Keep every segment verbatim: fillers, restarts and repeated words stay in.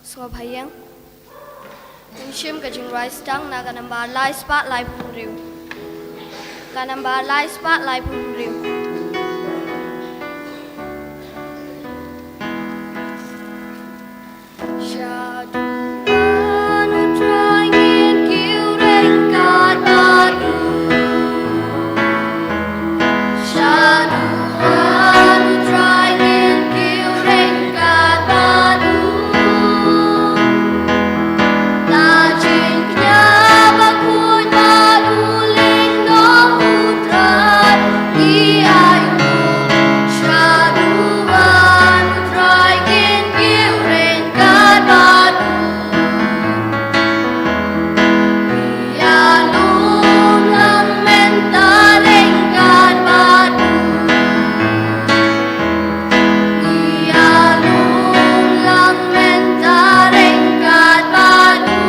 Sngewbha ïeng. Ngin shim ka jingrwai stang na ka nambar lai spah laiphew hynriew. Ka nambar lai spah laiphew hynriew. Sha duwan U Trai ngin kiew ryngkat bad u. Sha duwan U Trai ngin kiew ryngkat bad u. La jingkñia bakhuid bad u lyngdoh U Trai, ngi ai nguh. Sha duwan U Trai ngin kiew ryngkat bad u. Ïa lum lang mynta ryngkat bad u. Ïa lum lang mynta ryngkat bad u.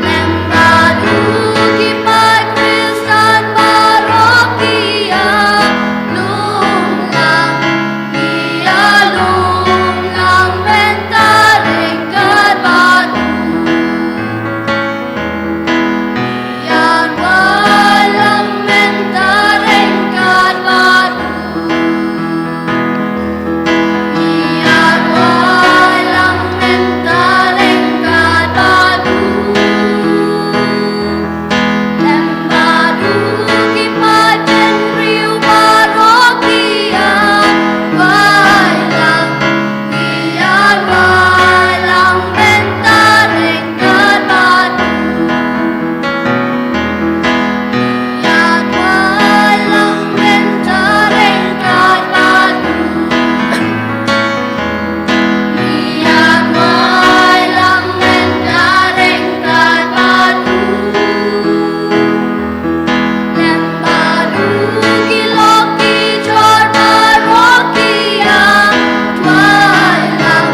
Lem bad u ki paid Khristan baroh ki ïa lum lang. Ïa lum lang mynta ryngkat bad u. Ïa rwai lang mynta ryngkat bad u. Ïa rwai lang mynta ryngkat bad u. Lem bad u ki paid bynriew baroh ki ïa rwai lang. Ïa rwai lang mynta ryngkat bad u. Ïa rwai lang mynta ryngkat bad u. Ïa rwai lang mynta ryngkat bad u. Lem bad u ki lok ki jor baroh ki ïa rwai lang.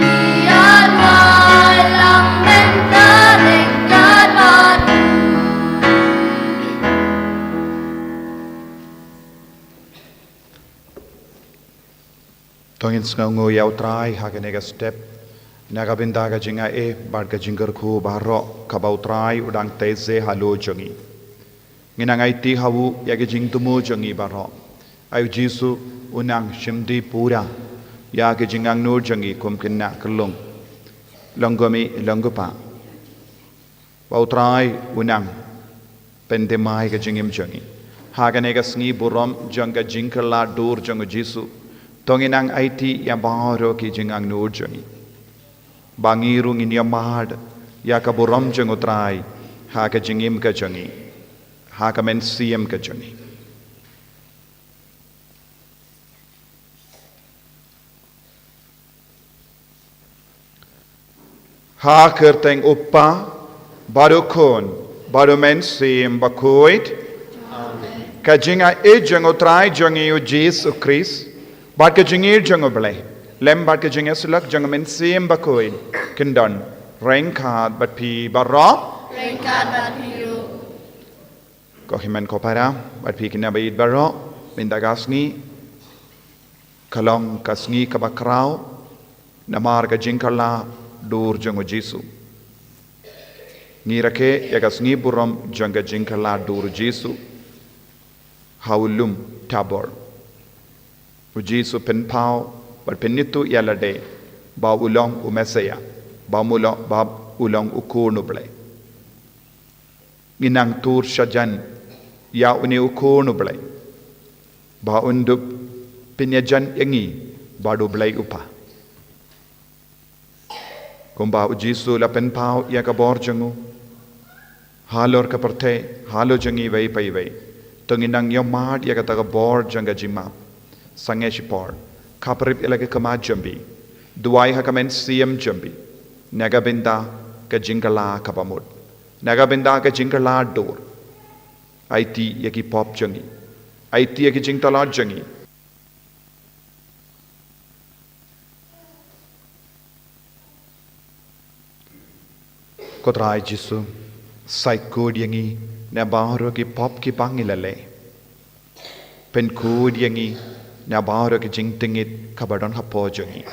Ïa rwai lang mynta ryngkat bad u. To ngin sngewnguh ïa U Trai ha kane ka step, na ka bynta ka jingai bad ka jingkyrkhu baroh kaba U Trai u dang tei se halor jong ngi. Ngin nang aiti ha u ïa ka jingthmu jong ngi baroh. Ai U Jisu, u nang shim die pura ïa ka jingangnud jong ngi kum khynnah khyllung. Long kumne, long kumba ba U Trai u nang pynthymmai ka jingim jong ngi. Ha kane ka sngi burom jong ka jingkylla dur jong U Jisu, to ngin nang aiti ïa baroh ki jingangnud jong ngi, ba ngi ruh ngin ïa mad ïa ka burom jong U Trai ha ka jingim ka jong ngi, ha ka mynsiem ka jong ngi. Ha ka kyrteng U Kpa, bad U Khun, bad U Mynsiem Bakhuid. Amen. Ka jingai jong U Trai jong ngi U Jisu Khrist, bad ka jingïeit jong U Blei, lem bad ka jingïasyllok jong U Mynsiem Bakhuid, kin don ryngkat bad phi baroh. Ryngkat bad phi ruh. Ko hynmen ko para, bad phi khynnah baieit baroh, mynta ka sngi ka long ka sngi kaba khraw namar ka jingkylla dur jong U Jisu. Ngi rakhe ïa ka sngi burom jong ka jingkylla dur U Jisu ha u lum Tabor. U Jisu pynpaw bad pynithuh ïa lade ba u long u Messaïah, ba u long, ba u long U Khun U Blei. Ngin nang tur shajan ïa une U Khun U Blei, ba un dup pynïajan ïa ngi bad U Blei U Kpa. Kumba U Jisu la pynpaw ïa ka bor jong u halor ka pyrthei, halor jong ngi iwei pa iwei, to ngin nang ïohmad ïa kata ka bor jong ka jingmap. Sangeh shipor, khaprip ïa la ka khmat jong phi, duwai ha ka mynsiem jong phi, na ka bynta ka jingkylla kaba mut, na ka bynta ka jingkylla dur. Aiti ïa ki pop jong ngi, aiti ïa ki jingtlot jong ngi. Ko Trai Jisu, sait khuid ïa ngi na baroh ki pop kiba ngi la leh. Pynkhuid ïa ngi na baroh ki jingtngit kaba don hapoh jong ngi.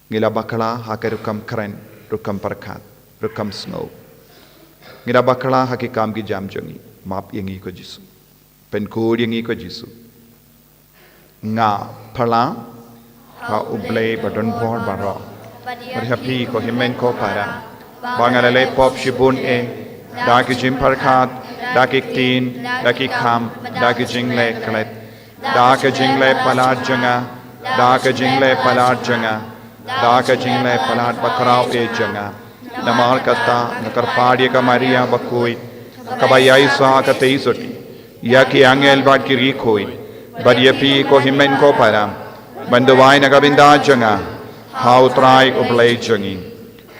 Ngi la bakla ha ka rukom kren, rukom pyrkhat, rukom sngew. Ngi la bakla ha ki kam ki jam jong ngi. Map ïa ngi ko Jisu. Pynkhuid ïa ngi ko Jisu. Nga pyrshah ha U Blei ba don bor baroh, bad ha phi ko hynmen ko para, ba nga la leh pop shibun eh, da ki jingpyrkhat, da ki ktien, da ki kam, da ki jingleh klet, da ki jingleh palat jong nga, da ki jingleh palat jong nga, da ki jingleh palat bakhraw eh jong nga. Namar kata nga kyrpad ïa ka Maria bakhuid, kaba ïaishah ka tei sotti ïa ki angel bad ki riewkhuid, bad ïa phi ko hynmen ko para, ban duwai na ka bynta jong nga ha U Trai U Blei jong ngi.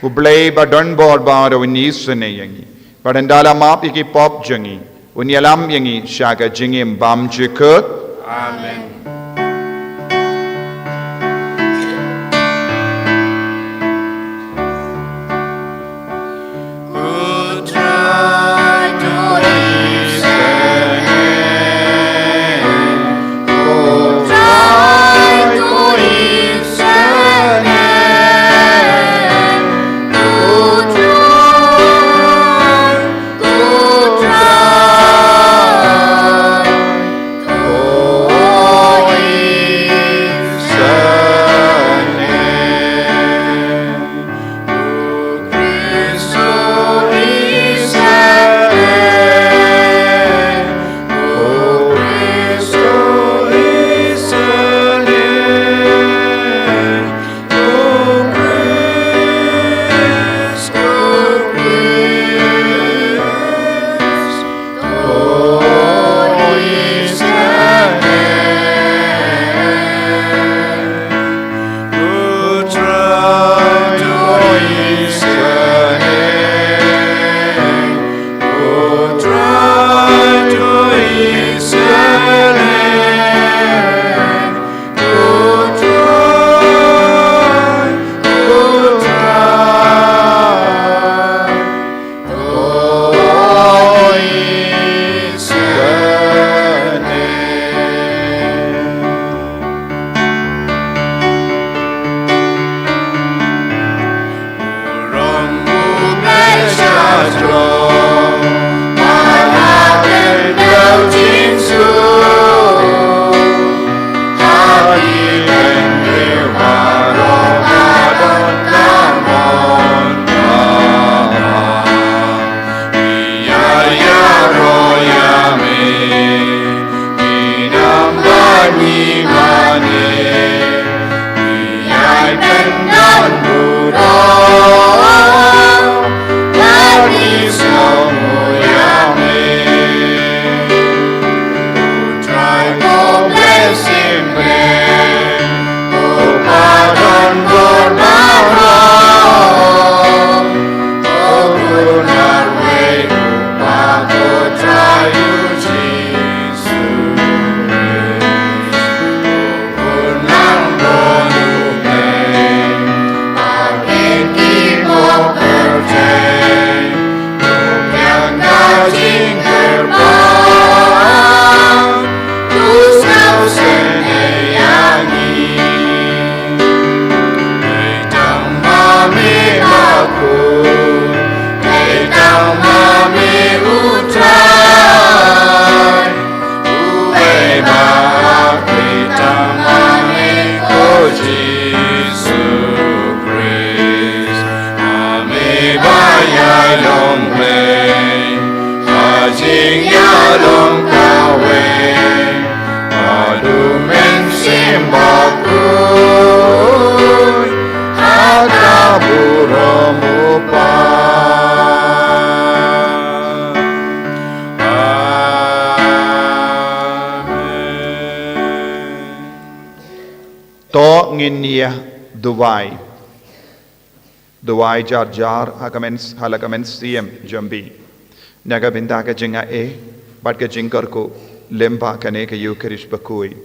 U Blei ba don bor baroh un isynei ïa ngi, bad ynda la map ïa ki pop jong ngi, un ïalam ïa ngi sha ka jingim bymjukut. Amen. To ngin ïa duwai. Duwai jar jar ha ka myn-, ha la ka mynsiem jong phi. Na ka bynta ka jingaiei bad ka jingkyrkhu lyngba kane ka Ïukharist bakhuid.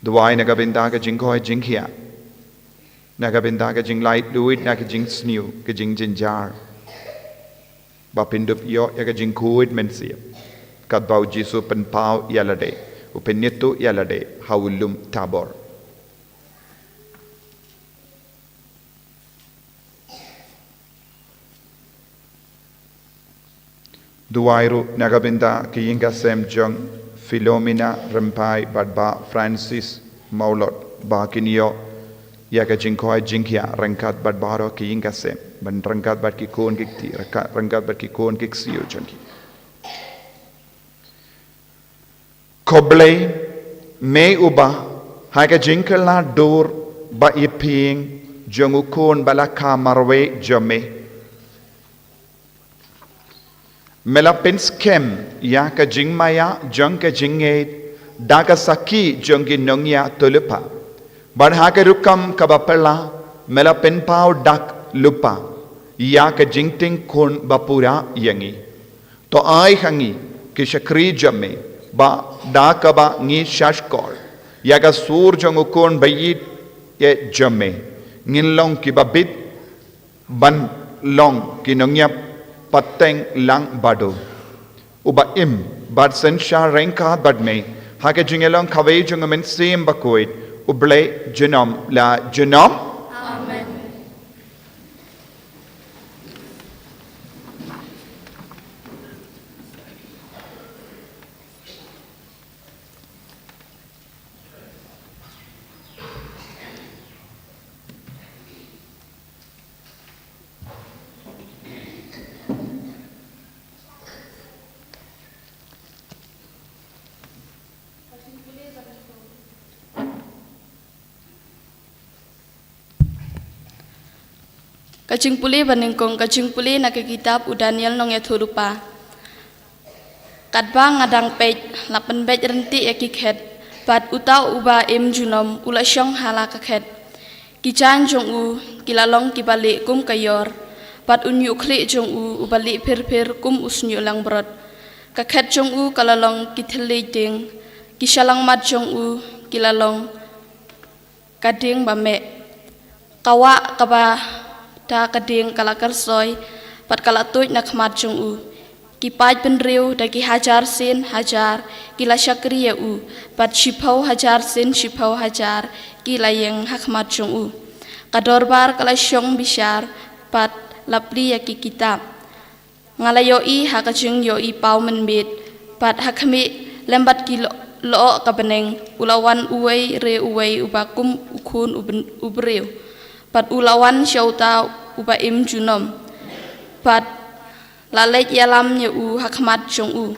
Duwai na ka bynta ka jingkoit jingkhiah. Na ka bynta ka jinglaitluid, na ka jingsniew, ka jingjynjar. Ba phin dup ïoh ïa ka jingkhuid mynsiem. Katba u Jisu u pynpaw ïa lade, u pynïathuh ïa lade ha u lum Tabor. Duwai ruh na ka bynta ki ïing ki sem jong Philomena Rymbai bad Bah Francis Mawlot ba kin ïoh ïa ka jingkoit jingkhiah ryngkat bad baroh ki ïing ki sem, ban ryngkat bad ki khun ki kti, ryngkat, ryngkat bad ki khun ki ksiew jong ki. Ko Blei, me uba ha ka jingkylla dur ba ïaphieng jong u khun ba la kha marwei jong me, me la pynskhem ïa ka jingmaïa jong ka jingngeit da ka sakhi jong ki nongïathuhlypa. Bad ha ka rukom kaba phylla, me la pynpaw dak lypa ïa ka jingtieng khun ba pura ïa ngi. To ai ha ngi ki shakri jong me, ba da kaba ngi shahshkor ïa ka sur jong u khun ba ïeit jong me, ngin long kiba bit ban long ki nongïapateng lang bad u, uba im bad synshar ryngkat bad me ha ka jingïalong kawei jong u Mynsiem Bakhuid, U Blei junom la junom. Amen. Ka jingpule ba nyngkong, ka jingpule na ka kitab u Daniel nongïathuhlypa. Katba nga dang peit, la pynbeit ryntih ïa ki khet, bad uta uba im junom u la shong ha la ka khet. Ki jaiñ jong u ki la long kiba lieh kum ka ïor, bad u ñiuhkhlieh jong u uba lieh phir phir kum u shñiuh langbrot. Ka khet jong u ka la long ki thylliej dieng, ki shyllangmat jong u ki la long ka dieng ba meh. Ka wah kaba da ka dieng ka la kyrsoi, bad ka la tuid na khmat jong u. Ki paidbynriew da ki hajar sien hajar ki la shakri ïa u, bad shiphew hajar sien shiphew hajar ki la ïeng ha khmat jong u. Ka dorbar ka la shong bishar, bad la plie ïa ki kitab. Nga la ïohi ha ka jingïohi paw mynmiet, bad ha khmih, lem bad ki lo-, lyoh ka bneng, u la wan uwei re uwei uba kum u Khun u bn-, u briew. Bad u la wan sha uta uba im junom, bad la leit ïalam ïa u ha khmat jong u.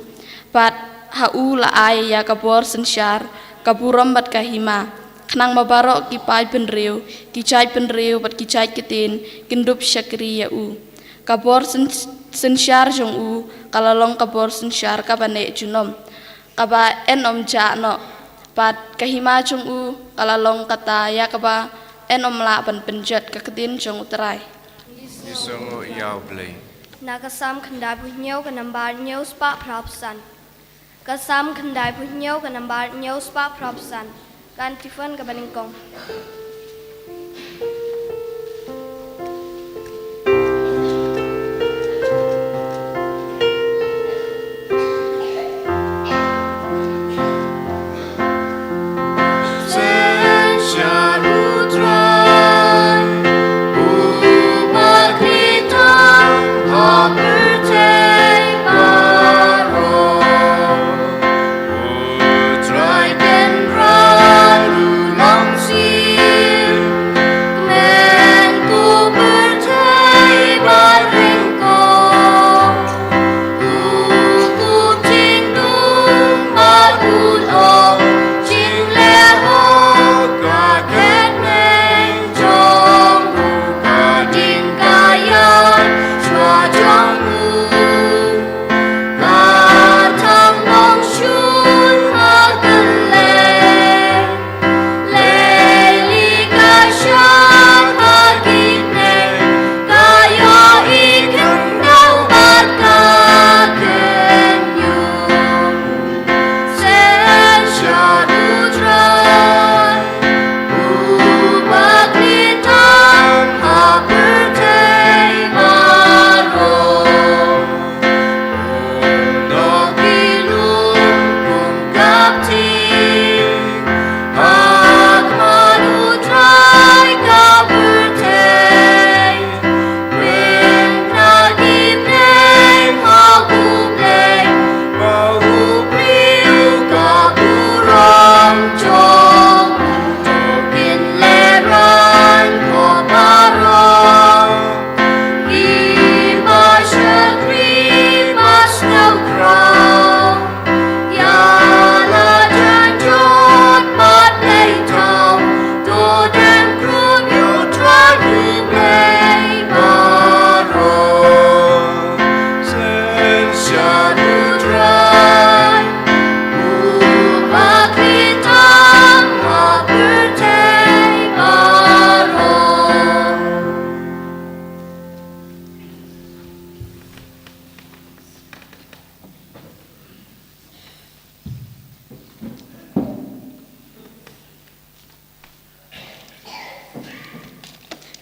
Bad ha u la ai ïa ka bor synshar, ka burom bad ka hima, khnang ba baroh ki paidbynriew, ki jaitbynriew bad ki jait ktien kin dup shakri ïa u. Ka bor syn-, synshar jong u ka la long ka bor synshar kaba neh junom, kaba yn ym jah noh. Bad ka hima jong u ka la long kata ïa kaba yn ym lah ban pynjot. Ka ktien jong U Trai. Ngi sngewnguh ïa U Blei. Na ka Salm khyndaiphew hynñiew ka nambar hynñiew spah phra phew san. Ka Salm khyndaiphew hynñiew ka nambar hynñiew spah phra phew san. Ka antiphon kaba nyngkong.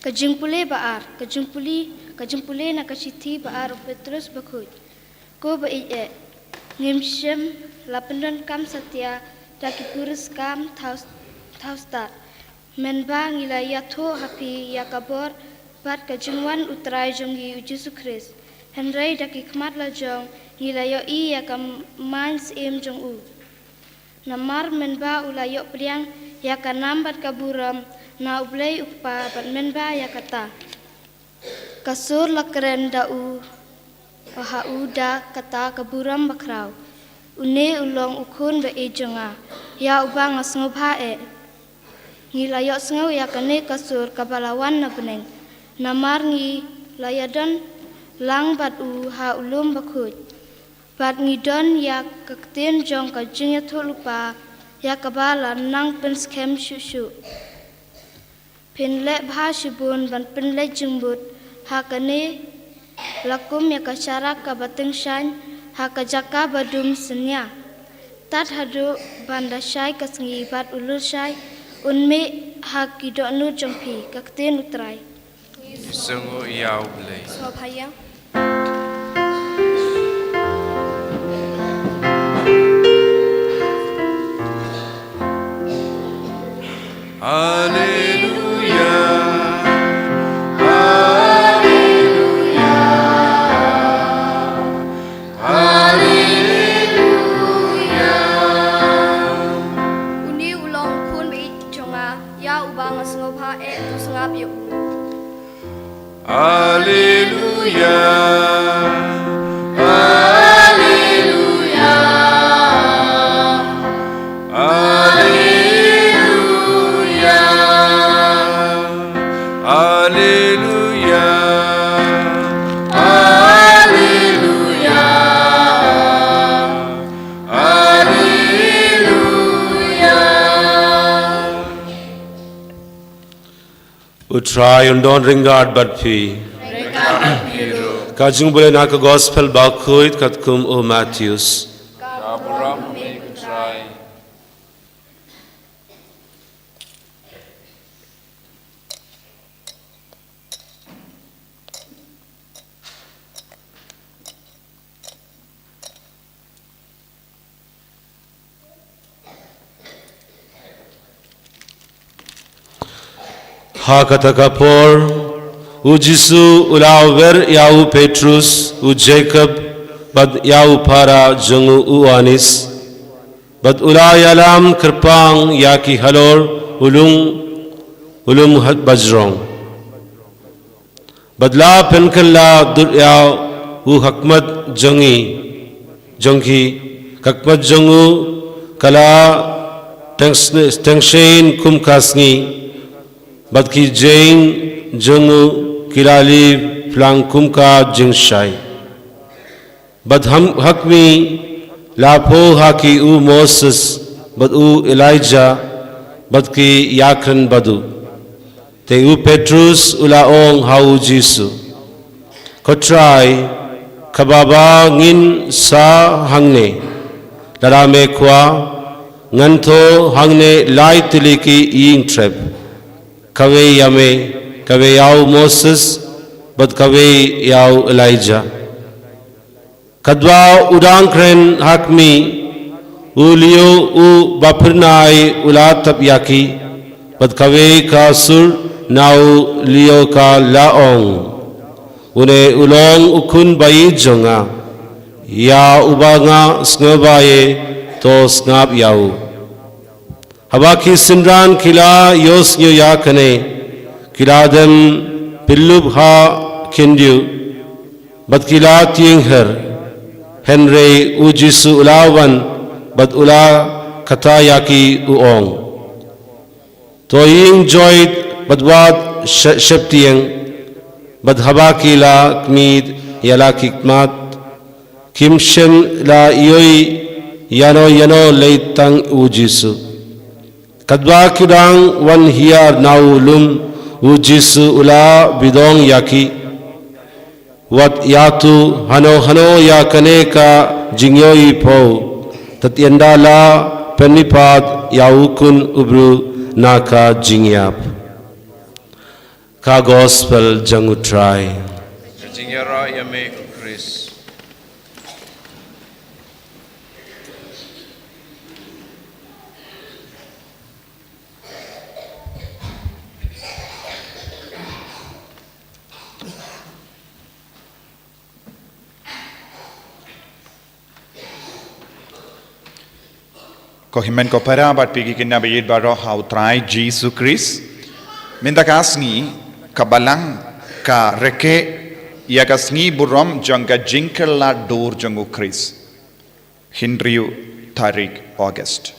Ka jingpule ba ar, ka jingpule, ka jingpule na ka shithi ba ar u Petrus bakhuid. Ko ba ïeit eh, ngim shym la pyndonkam satia da ki puriskam thaw, thaw stad. Mynba ngi la ïathuh ha phi ïa ka bor bad ka jingwan u Trai jong ngi u Jisu Khrist. Hynrei da ki khmat la jong ngi la ïohi ïa ka main syiem jong u. Namar mynba u la ïoh pdiang ïa ka nam bad ka burom na u Blei u Kpa bad mynba ïa kata ka sur la kren da u, ha u da kata ka burom bakhraw. Une u long u khun ba ïeit jong nga, ïa uba nga sngewbha eh. Ngi la ïohsngew ïa kane ka sur kaba la wan na bneng. Namar ngi la ïadon lang bad u ha u lum bakhuid. Bad ngi don ïa ka ktien jong ka jingïathuhlypa, ïa kaba la nang pynskhem shuh shuh. Phin leh bha shibun ban pynleit jingmut ha kane, la kum ïa ka sharak kaba tyngshaiñ ha ka jaka ba dum synñia. Tad haduh ban da shai ka sngi bad u lulshai un mih ha ki dohnud jong phi, ka ktien u Trai. Sngew ïa u Blei. Sngewbha ïa. Haleluya. Haleluya. Haleluya. Une u long u khun ba ïeit jong nga, ïa uba nga sngewbha eh, to sngap ïa u. Haleluya. Haleluya. Haleluya. Haleluya. Haleluya. Haleluya. U Trai un don ryngkat bad phi. Ryngkat bad phi ruh. Ka jingbulei na ka gospel bakhuid katkum u Matheus. Ka burom ïa me ko Trai. Ha kata ka por, u Jisu u la wer ïa u Petrus, u Jakob, bad ïa u para jong u, u Ïoannis, bad u la ïalam kyrpang ïa ki halor u lum, u lum ha bajrong. Bad la pynkylla dur ïa u ha khmat jong ngi, jong ki, ka khmat jong u ka la teng-, tyngshaiñ kum ka sngi, bad ki jaiñ jong u ki la lih phlang kum ka jingshai. Bad ha khmih, la phuh ha ki u Moses, bad u Elijah, bad ki ïakren bad u. Te u Petrus u la ong ha u Jisu, Ko Trai, kaba ba ngin sah hangne, lada me kwah, ngan thoh hangne lai tylli ki ïing trep. Kawei ïa me, kawei ïa u Moses, bad kawei ïa u Elijah. Katba u dang kren ha khmih, u Leo u baphyrnai u la tap ïa ki, bad kawei ka sur na u Leo ka la ong, Une u long u khun ba ïeit jong nga, ïa uba nga sngewbha ïa, to sngap ïa u. Haba ki synran ki la ïohsngew ïa kane, ki la dem pynlup ha khyndiat, bad ki la tieng her, hynrei u Jisu u la wan, bad u la kata ïa ki u ong, To ïeng joit bad wat sha-, sheptieng, bad haba ki la khmih ïa la ki khmat, kim shym la ïohi ïano ïano lei tang u Jisu. Katba ki dang wan hiar na u lum, u Jisu u la bidong ïa ki. Wat ïathuh hano hano ïa kane ka jingïohi phew, tad ynda la pynmihpat ïa u Khun u Briew na ka jingïap. Ka Gospel jong U Trai. Ka jingïarap ïa me ko Khrist. Ko hynmen ko para bad phi ki khynnah ba ïeit baroh ha U Trai Jisu Khrist. Mynta ka sngi ka Balang ka rakhe ïa ka sngi burom jong ka jingkylla dur jong U Khrist. Hynriew tarik August.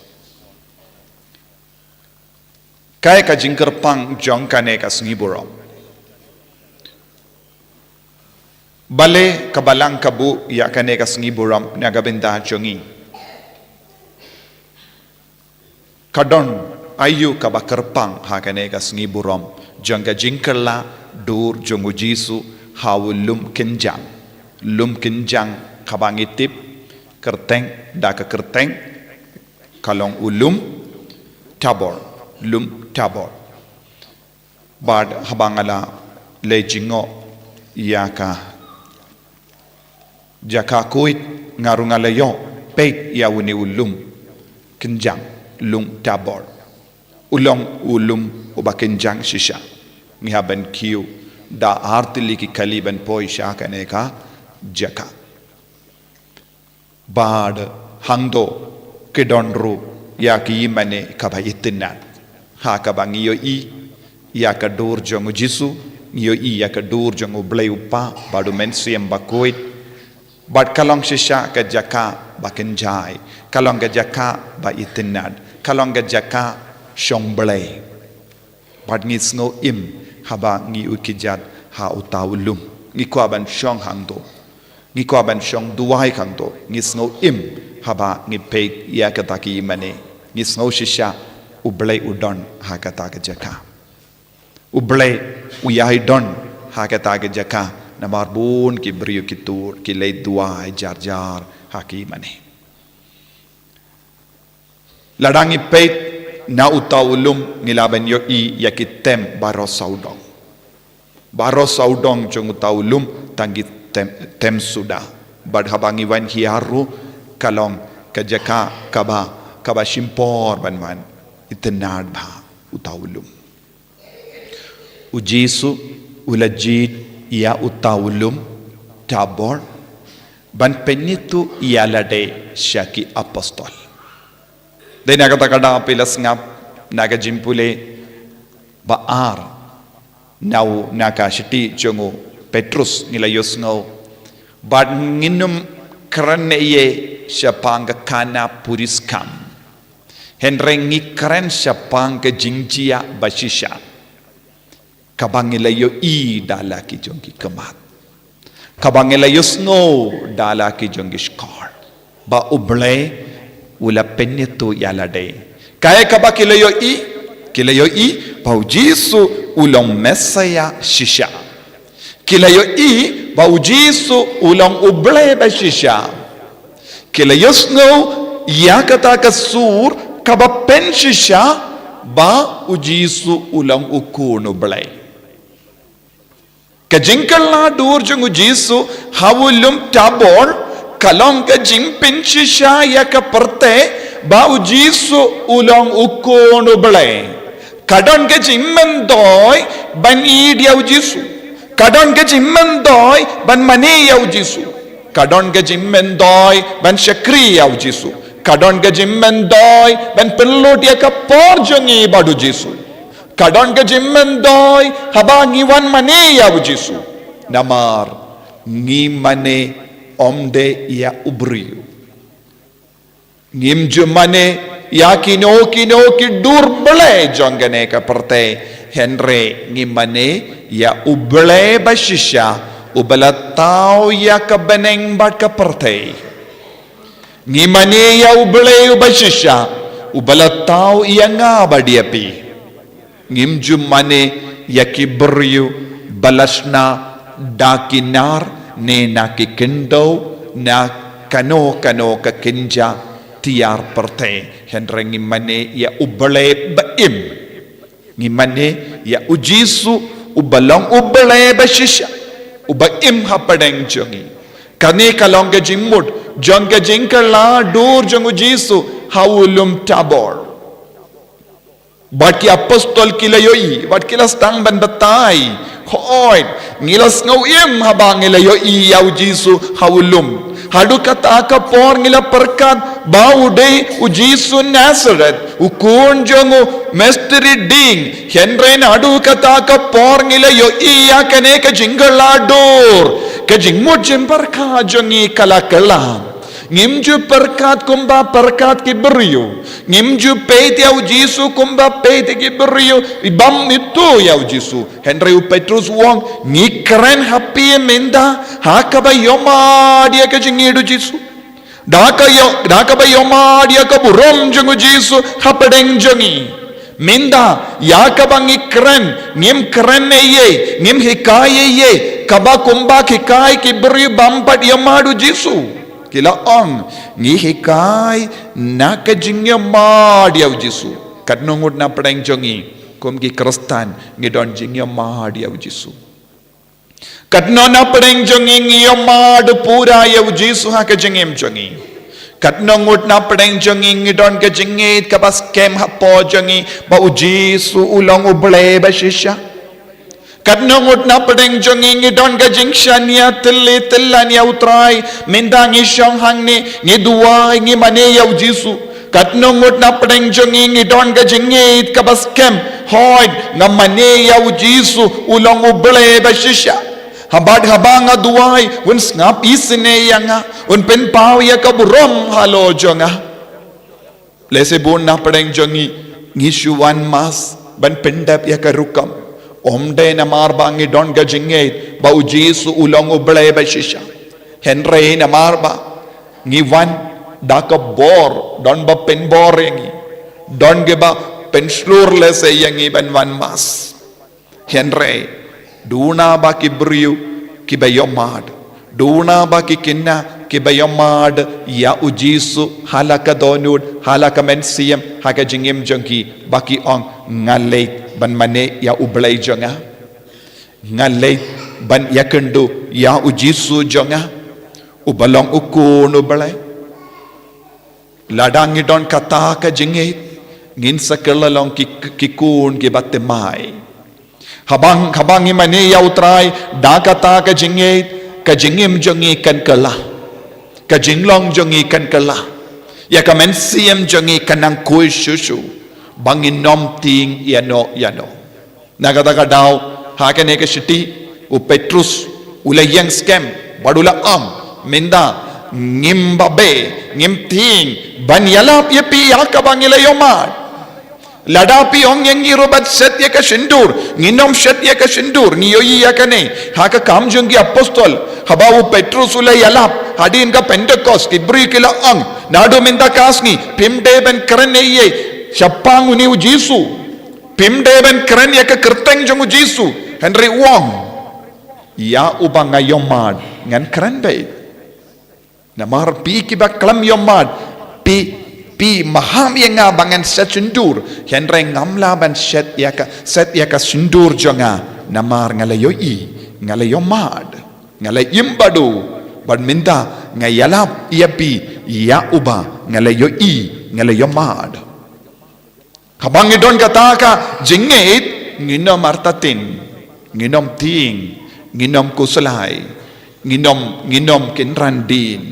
Kaei ka jingkyrpang jong kane ka sngi burom? Balei ka Balang ka buh ïa kane ka sngi burom na ka bynta jong ngi? Ka don aïu kaba kyrpang ha kane ka sngi burom jong ka jingkylla dur jong U Jisu ha u lum kynjang? Lum kynjang kaba ngi tip kyrteng da ka kyrteng ka long u lum Tabor, lum Tabor. Bad haba nga la leit jngoh ïa ka jaka Kuwait, nga ruh nga la ïoh peit ïa une u lum kynjang, lum Tabor. U long u lum uba kynjang shisha. Ngi hap ban kiew da ar tylli ki kali ban poi sha kane ka jaka. Bad hangto ki don ruh ïa ki ïingmane kaba itynnad ha kaba ngi ïohi ïa ka dur jong U Jisu, ngi ïohi ïa ka dur jong U Blei U Kpa bad U Mynsiem Bakhuid. Bad ka long shisha ka jaka ba kynjai, ka long ka jaka ba itynnad, ka long ka jaka shong Blei. Bad ngi sngew im haba ngi ïuh kjat ha uta u lum. Ngi kwah ban shong hangto. Ngi kwah ban shong duwai hangto. Ngi sngew im haba ngi peit ïa kata ki ïingmane. Ngi sngew shisha U Blei u don ha kata ka jaka. U Blei u ïai don ha kata ka jaka. Namar bun ki briew ki tur ki leit duwai jar jar ha ki ïingmane. Lada ngi peit na uta u lum ngi lah ban ïohi ïa ki tem baroh sawdong. Baroh sawdong jong uta u lum tang ki tem, tem suda. Bad haba ngi wan hiar ruh ka long ka jaka kaba, kaba shim por ban wan. Itynnad bha uta u lum. U Jisu u la jied ïa uta u lum Tabor ban pynithuh ïa lade sha ki apostol. Dei na kata ka daw phi la sngap na ka jingpule ba ar na u, na ka shithi jong u Petrus ngi la ïohsngew. Bad ngin ym kren ïa shaphang ka khana puriskam. Hynrei ngi kren shaphang ka jingjia ba shisha. Kaba ngi la ïohi da la ki jong ki khmat. Kaba ngi la ïohsngew da la ki jong ki shkor. Ba U Blei u la pynithuh ïa lade. Kaei kaba ki la ïohi, ki la ïohi ba U Jisu u long Messaïah shisha. Ki la ïohi ba U Jisu u long U Blei ba shisha. Ki la ïohsngew ïa kata ka sur kaba pynshisha ba U Jisu u long u Khun U Blei. Ka jingkylla dur jong U Jisu ha u lum Tabor ka long ka jingpynshisha ïa ka pyrthei ba U Jisu u long u Khun U Blei. Ka don ka jingmyntoi ban ïeit ïa U Jisu. Ka don ka jingmyntoi ban mane ïa U Jisu. Ka don ka jingmyntoi ban shakri ïa U Jisu. Ka don ka jingmyntoi ban pynlut ïa ka por jong ngi bad U Jisu. Ka don ka jingmyntoi haba ngi wan mane ïa U Jisu. Namar ngi mane ym dei ïa u briew. Ngim ju mane ïa kino kino ki dur blei jong kane ka pyrthei, hynrei ngi mane ïa U Blei ba shisha, uba la thaw ïa ka bneng bad ka pyrthei. Ngi mane ïa U Blei uba shisha, uba la thaw ïa nga bad ïa phi. Ngim ju mane ïa ki briew ba la shna da ki nar ne na ki khyndew na kano kano ka kynja tiar pyrthei, hynrei ngi mane ïa U Blei ba im. Ngi mane ïa U Jisu Uba long U Blei ba shisha, uba im hapdeng jong ngi. Kane ka long ka jingmut jong ka jingkylla dur jong U Jisu ha u lum Tabor. Bad ki apostol ki la ïohi, bad ki la sdang ban batai. Hooid, ngi la sngew im haba ngi la ïohi ïa U Jisu ha u lum. Haduh kata ka por ngi la pyrkhat ba u dei U Jisu Nazareth, u khun jong u mistri dieng. Hynrei naduh kata ka por ngi la ïohi ïa kane ka jingkylla dur. Ka jingmut jingpyrkhat jong ngi ka la kylla. Ngim ju pyrkhat kumba pyrkhat ki briew. Ngim ju peit ïa U Jisu kumba peit ïa ki briew. Ibym ithuh ïa U Jisu. Hynrei u Petrus u ong, ngi kren ha phi mynta ha kaba ïohmad ïa ka jingïeit U Jisu. Da ka ïoh, da kaba ïohmad ïa ka burom jong U Jisu hapdeng jong ngi. Mynta, ïa kaba ngi kren, ngim kren ei ei, ngim hikai ei ei, kaba kumba hikai ki briew bym pat ïohmad U Jisu. Ki la ong, ngi hikai na ka jingïohmad ïa U Jisu. Katno ngut napdeng jong ngi, kum ki Khristan, ngi don jingïohmad ïa U Jisu. Katno napdeng jong ngi ngi ïohmad pura ïa U Jisu ha ka jingim jong ngi. Katno ngut napdeng jong ngi ngi don ka jingngeit kaba skhem hapoh jong ngi ba U Jisu u long U Blei ba shisha. Katno ngut napdeng jong ngi ngi don ka jingshaniah tylli tyllan ïa U Trai, mynta ngi shong hangne, ngi duwai, ngi mane ïa U Jisu. Katno ngut napdeng jong ngi ngi don ka jingngeit kaba skhem, hooid, nga mane ïa U Jisu, u long U Blei ba shisha. Haba, haba nga duwai, un sngap isynei ïa nga, un pynpaw ïa ka burom halor jong nga. Lehse bun napdeng jong ngi, ngi shu wan mass ban pyndep ïa ka rukom. Ym dei namar ba ngi don ka jingngeit ba U Jisu u long U Blei ba shisha. Hynrei namar ba ngi wan da ka bor, don ba pynbor ïa ngi, don kiba pynshlur lehse ïa ngi ban wan mass. Hynrei duna ba ki briew kiba ïohmad, duna ba ki khynnah kiba ïohmad ïa U Jisu ha la ka dohnud, ha la ka mynsiem, ha ka jingim jong ki, ba ki ong, nga leit ban mane ïa U Blei jong nga. Nga leit ban ïakynduh ïa U Jisu jong nga, uba long U Khun U Blei. Lada ngi don kata ka jingngeit, ngin sa kylla long ki, ki khun kiba thymmai. Haba, haba ngi mane ïa U Trai da kata ka jingngeit, ka jingim jong ngi kan kylla. Ka jinglong jong ngi kan kylla. Ïa ka mynsiem jong ngi kan nang khuid shuh shuh. Ba ngin ym tieng ïano ïano. Na kata ka daw, ha kane ka shithi, u Petrus u la ïeng skhem bad u la ong, mynta ngim babe, ngim tieng ban ïalap ïa phi ïa kaba ngi la ïohmad. Lada phi ong ïa ngi ruh ban shet ïa ka shyntur, ngin ym shet ïa ka shyntur, ngi ïohi ïa kane ha ka Kam jong ki Apostol, haba u Petrus u la ïalap hadien ka Pentekost, ki briew ki la ong, naduh mynta ka sngi phim dei ban kren ei ei shaphang une U Jisu. Phim dei ban kren ïa ka kyrteng jong U Jisu. Hynrei u ong, ïa uba nga ïohmad ngan kren beit. Namar phi kiba khlem ïohmad, phi, phi maham ïa nga ba ngan shet shyntur. Hynrei ngam lah ban shet ïa ka, shet ïa ka shyntur jong nga. Namar nga la ïohi, nga la ïohmad, nga la im bad u. Bad mynta nga ïalap ïa phi ïa uba nga la ïohi, nga la ïohmad. Haba ngi don kata ka jingngeit, ngin ym artatien, ngin ym tieng, ngin ym khuslai, ngin ym, ngin ym kynran dien.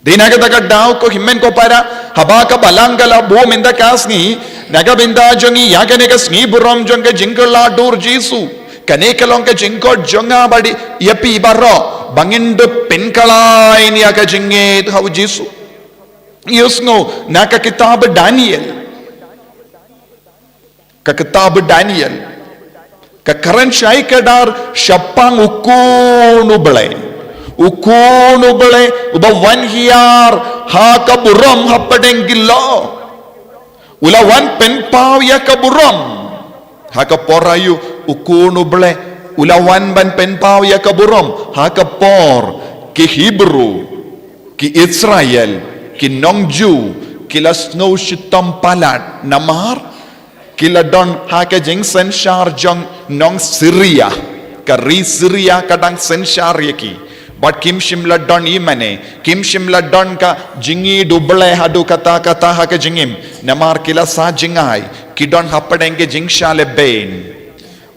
Dei na kata ka daw ko hynmen ko para, haba ka Balang ka la buh mynta ka sngi, na ka bynta jong ngi ïa kane ka sngi burom jong ka jingkylla dur Jisu. Kane ka long ka jingkhot jong nga bad ïa phi baroh, ba ngin dup pynkylla ïa ka jingngeit ha U Jisu. Ïohsngew na ka kitab Daniel. Ka kitab Daniel ka kren shai kdar shaphang U Khun U Blei. U Khun U Blei uba wan hiar ha ka burom hapdeng ki lyoh. U la wan pynpaw ïa ka burom. Ha ka por aïu U Khun U Blei u la wan ban pynpaw ïa ka burom? Ha ka por ki Hebru, ki Israel, ki nong Jiw, ki la sngew shitom palat namar ki la don ha ka jingsynshar jong nong Syria. Ka ri Syria ka dang synshar ïa ki. Bad kim shym la don i mane, kim shym la don ka jingïeit U Blei haduh katta katta ha ka jingim. Namar ki la sah jngai, ki don hapdeng ka jingshah lehbeiñ.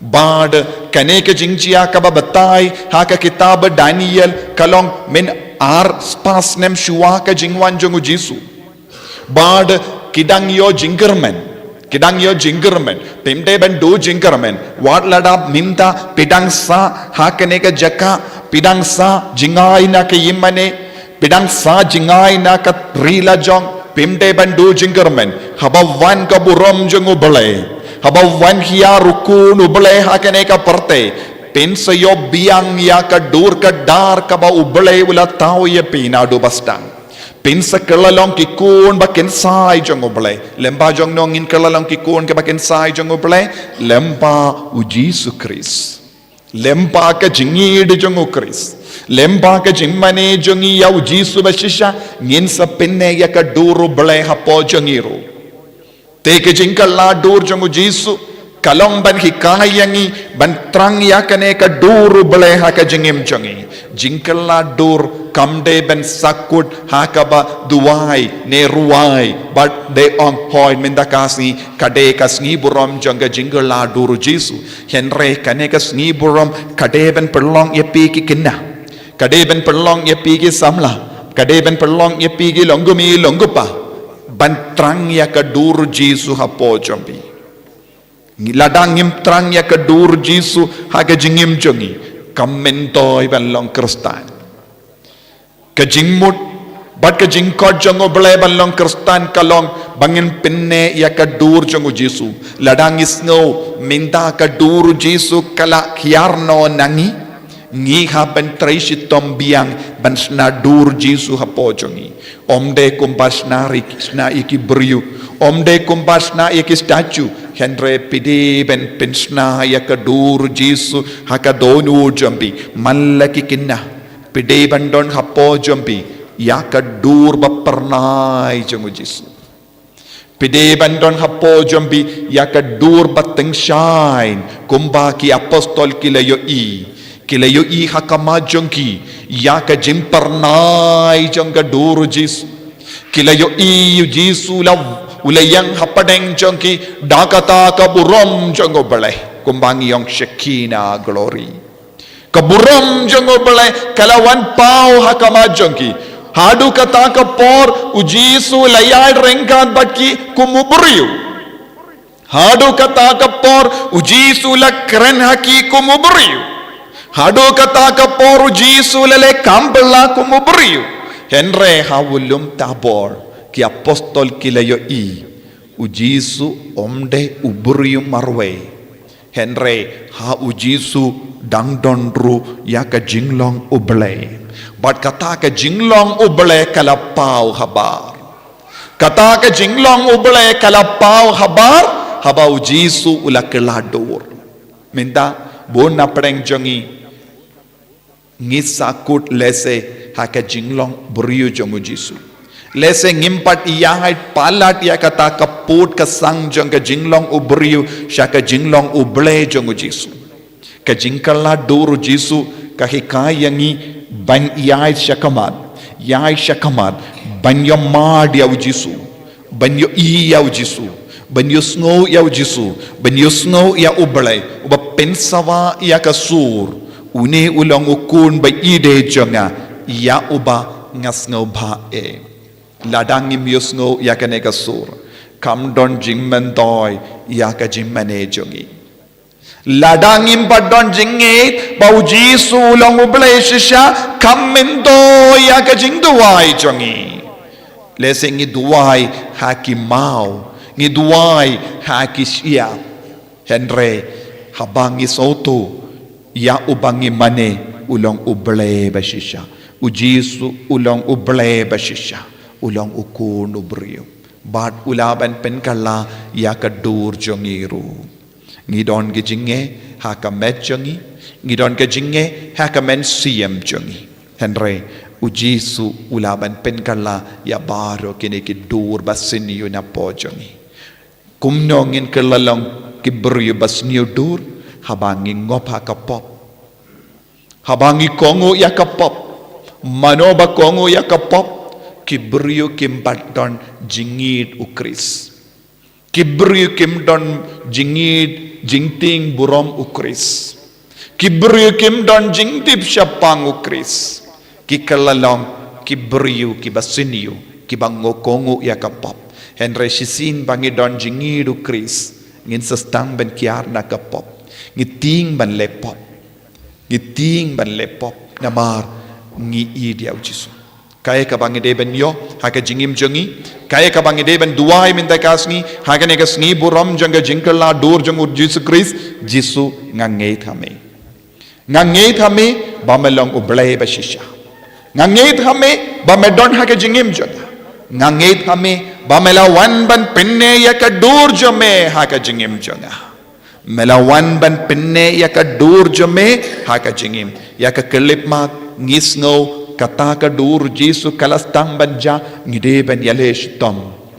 Bad kane ka jingjia kaba batai ha ka kitab Daniel ka long mynta ar spah snem shuwa ka jingwan jong U Jisu. Bad ki dang ïoh jingkyrmen. Ki dang ïoh jingkyrmen. Phim dei ban duh jingkyrmen. Wat lada mynta phi dang sah ha kane ka jaka, phi dang sah jngai na ka ïingmane, phi dang sah jngai na ka ri lajong, phim dei ban duh jingkyrmen. Haba wan ka burom jong U Blei, haba wan hiar U Khun U Blei ha kane ka pyrthei, phin sa ïoh biang ïa ka dur ka dar kaba U Blei u la thaw ïa phi naduh ba sdang. Phin sa kylla long ki khun ba kynsai jong U Blei. Lympa jong no ngin kylla long ki khun kiba kynsai jong U Blei? Lympa U Jisu Khrist. Lympa ka jingïeit jong U Khrist. Lympa ka jingmane jong ngi ïa U Jisu ba shisha, ngin sa pynneh ïa ka dur U Blei hapoh jong ngi ruh. Te ka jingkylla dur jong U Jisu ka long ban hikai ïa ngi ban thrang ïa kane ka dur U Blei ha ka jingim jong ngi. Jingkylla dur kam dei ban sahkut ha kaba duwai ne rwai bad dei ong hoi mynta ka sngi ka dei ka sngi burom jong ka jingkylla dur U Jisu. Hynrei kane ka sngi burom ka dei ban pynlong ïa phi ki khynnah. Ka dei ban pynlong ïa phi ki samla. Ka dei ban pynlong ïa phi ki longkmie longkpa ban thrang ïa ka dur U Jisu hapoh jong phi. Lada ngim thrang ïa ka dur U Jisu ha ka jingim jong ngi, kam myntoi ban long Khristan. Ka jingmut bad ka jingkhot jong U Blei ban long Khristan ka long ba ngin pynneh ïa ka dur jong U Jisu. Lada ngi sngew mynta ka dur U Jisu ka la hiar noh na ngi, ngi hap ban trei shitom biang ban shna dur U Jisu hapoh jong ngi. Ym dei kumba shna ri, shna ïa ki briew. Ym dei kumba shna ïa ki statue. Hynrei phi dei ban pynshna ïa ka dur U Jisu ha ka dohnud jong phi. Man la ki khynnah, phi dei ban don hapoh jong phi ïa ka dur ba phyrnai jong U Jisu. Phi dei ban don hapoh jong phi ïa ka dur ba tyngshaiñ, kumba ki apostol ki la ïohi. Ki la ïohi ha khmat jong ki ïa ka jingphyrnai jong ka dur U Jisu. Ki la ïohi U Jisu la, u la ïeng hapdeng jong ki da kata ka burom jong U Blei, kumba ngi ong Shekinah glory. Ka burom jong U Blei ka la wan paw ha khmat jong ki. Haduh kata ka por U Jisu la ïaid ryngkat bad ki kum u briew. Haduh kata ka por U Jisu la kren ha ki kum u briew. Haduh kata ka por U Jisu la leh kam bylla kum u briew. Hynrei ha u lum Tabor ki apostol ki la ïohi U Jisu ym dei u briew marwei. Hynrei ha U Jisu dang don ruh ïa ka jinglong U Blei. Bad kata ka jinglong U Blei ka la paw habar. Kata ka jinglong U Blei ka la paw habar haba U Jisu u la kylla dur. Mynta bun na pdeng jong ngi ngi sahkut lehse ha ka jinglong briew jong U Jisu. Lehse ngim pat ïaid palat ïa kata ka pud ka sang jong ka jinglong u briew sha ka jinglong U Blei jong U Jisu. Ka jingkylla dur U Jisu ka hikai ïa ngi ban ïaid sha khmat, ïaid sha khmat, ban ïohmad ïa U Jisu. Ban ïohi ïa U Jisu, ban ïohsngew ïa U Jisu, ban ïohsngew ïa U Blei uba pynsawa ïa ka sur. Une u long U Khun ba ïeid jong nga, ïa uba nga sngewbha eh. Lada ngim ïohsngew ïa kane ka sur, kam don jingmyntoi ïa ka jingmane jong ngi. Lada ngim pat don jingngeit ba U Jisu u long U Blei shisha, kam myntoi ïa ka jingduwai jong ngi. Lehse ngi duwai ha ki maw, ngi duwai ha ki shyiap. Hynrei haba ngi sngewthuh ïa uba ngi mane u long U Blei ba shisha, U Jisu u long U Blei ba shisha, u long U Khun u briew. Bad u lah ban pynkylla ïa ka dur jong ngi ruh. Ngi don ka jingeh ha ka met jong ngi, ngi don ka jingeh ha ka mynsiem jong ngi. Hynrei U Jisu u lah ban pynkylla ïa baroh kine ki dur ba sniew napoh jong ngi. Kumno ngin kylla long ki briew ba sniew dur haba ngi ngop ha ka pop? Haba ngi kohnguh ïa ka pop, mano ba kohnguh ïa ka pop? Ki briew kim pat don jingïeid u Khrist. Ki briew kim don jingïeid, jingtieng burom u Khrist. Ki briew kim don jingtip shaphang u Khrist. Ki kylla long ki briew kiba sniew, kiba kohnguh ïa ka pop. Hynrei shisien ba ngi don jingïeid u Khrist, ngin sa sdang ban kiar na ka pop. Ngi tieng ban leh pop. Ngi tieng ban leh pop namar ngi ïeid ïa u Jisu. Kaei kaba ngi dei ban ïoh ha ka jingim jong ngi? Kaei kaba ngi dei ban duwai mynta ka sngi ha kane ka sngi burom jong ka jingkylla dur jong u Jisu Khrist? Jisu, nga ngeit ha me. Nga ngeit ha me ba me long u Blei ba shisha. Nga ngeit ha me ba me don ha ka jingim jong nga. Nga ngeit ha me ba me la wan ban pynneh ïa ka dur jong me ha ka jingim jong nga. Me la wan ban pynneh ïa ka dur jong me ha ka jingim. Ïa ka khyllipmat, ngi sngew kata ka dur Jisu ka la sdang ban jia, ngi dei ban ïaleh shitom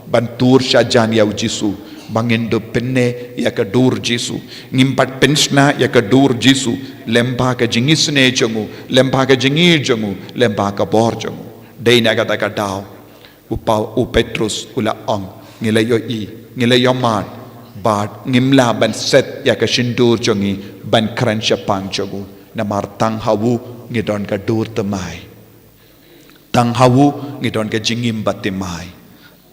ban tur shajan ïa u Jisu, ba ngin dup pynneh ïa ka dur Jisu. Ngim pat pynshna ïa ka dur Jisu lyngba ka jingisynei jong u, lyngba ka jingïeid jong u, lyngba ka bor jong u. Dei na kata ka daw u Pau-, u Petrus u la ong, ngi la ïohi, ngi la ïohmad, bad ngim lah ban set ïa ka shyntur jong ngi ban kren shaphang jong u. Namar tang ha u ngi don ka dur thymmai. Tang ha u ngi don ka jingim bathymmai.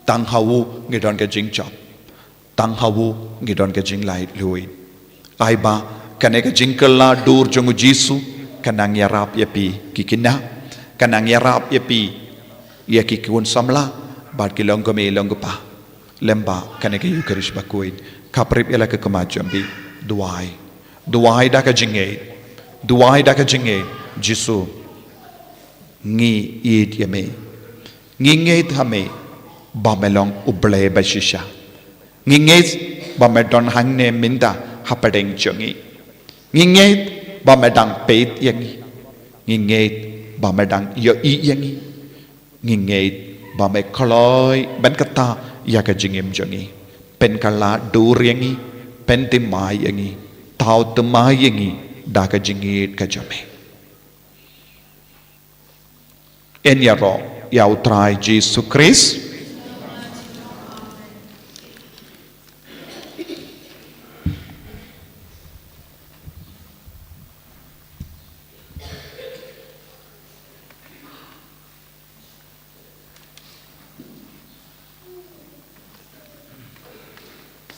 Tang ha u ngi don ka jingjop. Tang ha u ngi don ka jinglaitluid. Ai ba kane ka jingkylla dur jong u Jisu ka nang ïarap ïa phi ki khynnah, ka nang ïarap ïa phi ïa ki khun samla bad ki longkmie longkpa. Lyngba kane ka Eucharist bakhuid, khaphrip ïa la ka khmat jong phi. Duwai, duwai da ka jingngeit, duwai da ka jingngeit. Jisu, ngi ïeid ïa me. Ngi ngeit ha me ba me long u Blei ba shisha. Ngi ngeit ba me don hangne mynta hapdeng jong ngi. Ngi ngeit ba me dang peit ïa ngi. Ngi ngeit ba me dang ïohi ïa ngi. Ngi ngeit ba me kloi ban kata ïa ka jingim jong ngi. Pynkylla dur ïa ngi, pynthymmai ïa ngi, thaw thymmai ïa ngi da ka jingïeid ka jong me. Yn ïaroh ïa u Trai Jisu Khrist.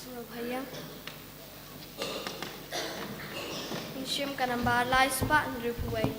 Sngewbha ïa. Ngin shim ka namba lai spah hynriewphew wei.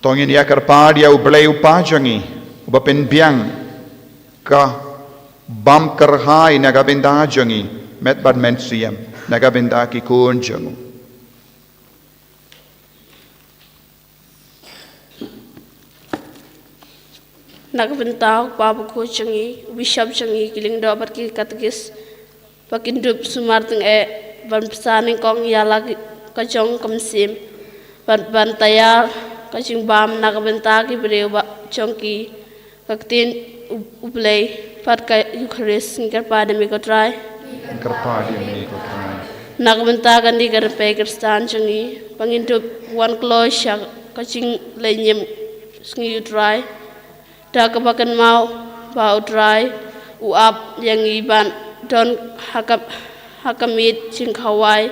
To ngin ïa kyrpad ïa U Blei U Kpa jong ngi, uba pynbiang ka bam kyrhai na ka bynta jong ngi, met bad mynsiem, na ka bynta ki khun jong u. Na ka bynta U Kpa Bakhuid jong ngi, u Bishop jong ngi, ki lyngdoh bad ki katekis, ba kin dup sumar tyngeh ban pynsah nyngkong ïa la ka jong ka mynsiem, ban, ban taiar ka jingbam na ka bynta ki briew ba jong ki, ka ktien U, U Blei bad ka Eukharist. Ngi kyrpad ïa me ko Trai. Ngi kyrpad ïa me ko Trai. Na ka bynta kane ka rympei Khristan jong ngi, ba ngin dup wan kloi sha ka jingleit ñiam sngi U Trai, da kaba kynmaw ba U Trai u ap ïa ngi ban don ha ka, ha ka miet jingkhawai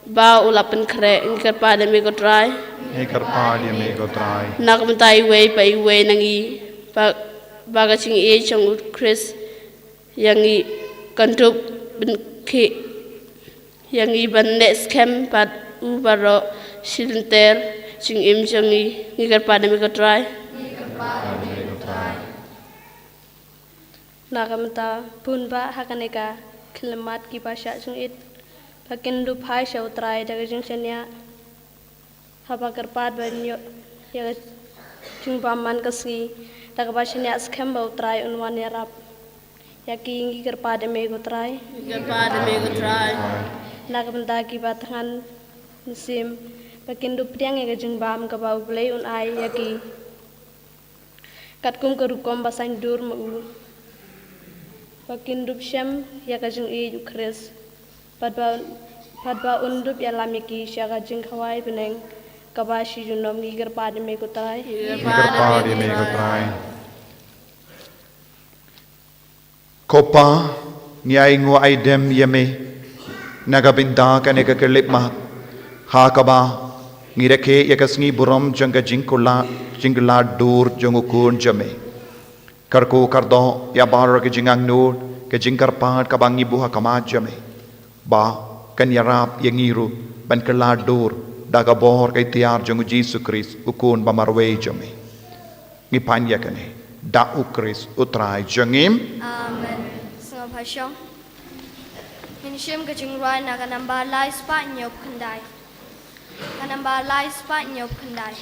ba u la pynkhreh. Ngi kyrpad ïa me ko Trai. Ngi kyrpad ïa me ko Trai. Na ka bynta iwei pa iwei na ngi, ba, ba ka jingïeit jong U Khrist ïa ngi kan dup ban khih ïa ngi ban leh skhem bad u baroh shi lynter jingim jong ngi. Ngi kyrpad ïa me ko Trai. Na ka bynta bun bah ha kane ka khyllipmat kiba shah jingit, ba kin dup phai sha U Trai da ka jingshaniah, haba kyrpad ban ïoh ïa ka jingbam man ka sngi, da kaba shaniah skhem ba U Trai un wan ïarap ïa ki. Ngi kyrpad ïa me ko Trai. Ngi kyrpad ïa me ko Trai. Na ka bynta kiba thngan mynsiem, ba kin dup pdiang ïa ka jingbam kaba U Blei un ai ïa ki, katkum ka rukom ba saiñdur ma u, ba kin dup shem ïa ka jingïeit U Khrist, bad ba, bad ba un dup ïalam ïa ki sha ka jingkhawai bneng kaba shi junom. Ngi kyrpad ïa me ko Trai. Ngi kyrpad ïa me ko Trai. Ko Pa, ngi ai nguh ai dem ïa me na ka bynta kane ka khyllipmat, ha kaba ngi rakhe ïa ka sngi burom jong ka jingkular, jingkular dur jong u Khun jong me. Kyrkhu kyrdoh ïa baroh ki jingangnud, ki jingkyrpad kaba ngi buh ha khmat jong me, ba kan ïarap ïa ngi ruh ban kylla dur da ka bor ka iktiar jong u Jisu Khrist, u Khun ba marwei jong me. Ngi pan ïa kane da U Khrist U Trai jong ngi. Amen. Sngap ha shong. Ngin shim ka jingrwai na ka nambar lai spah hynñiew khyndai. Ka nambar lai spah hynñiew khyndai.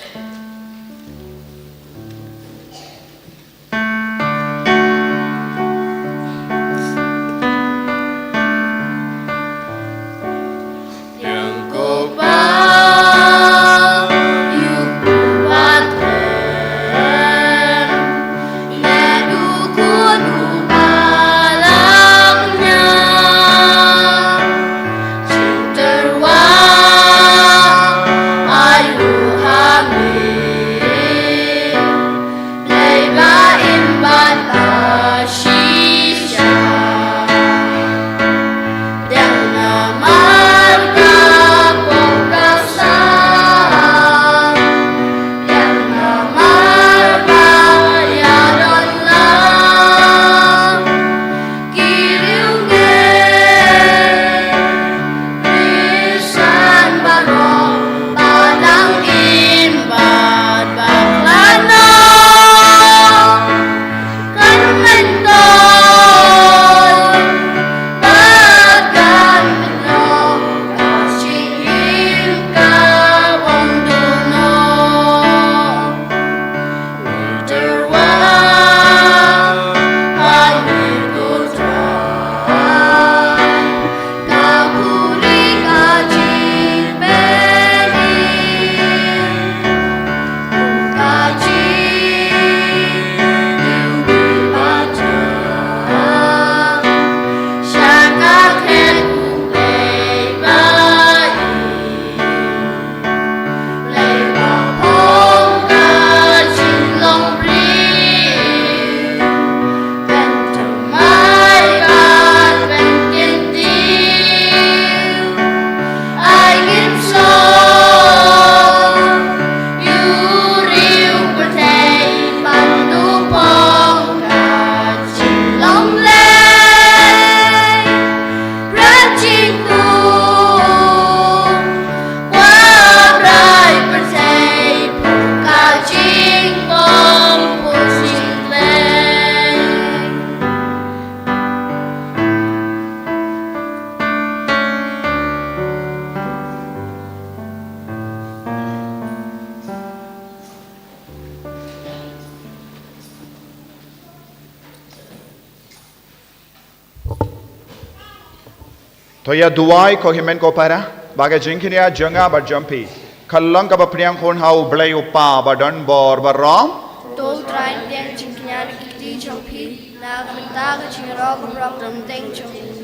To ïa duwai ko hynmen ko para, ba ka jingkñia jong nga bad jong phi kan long kaba pdiang hun ha U Blei U Kpa ba don bor baroh. To U Trai, pdiang jingkñia ki kti jong phi na ka bynta ka jingïaroh ka burom ka bteng jong u.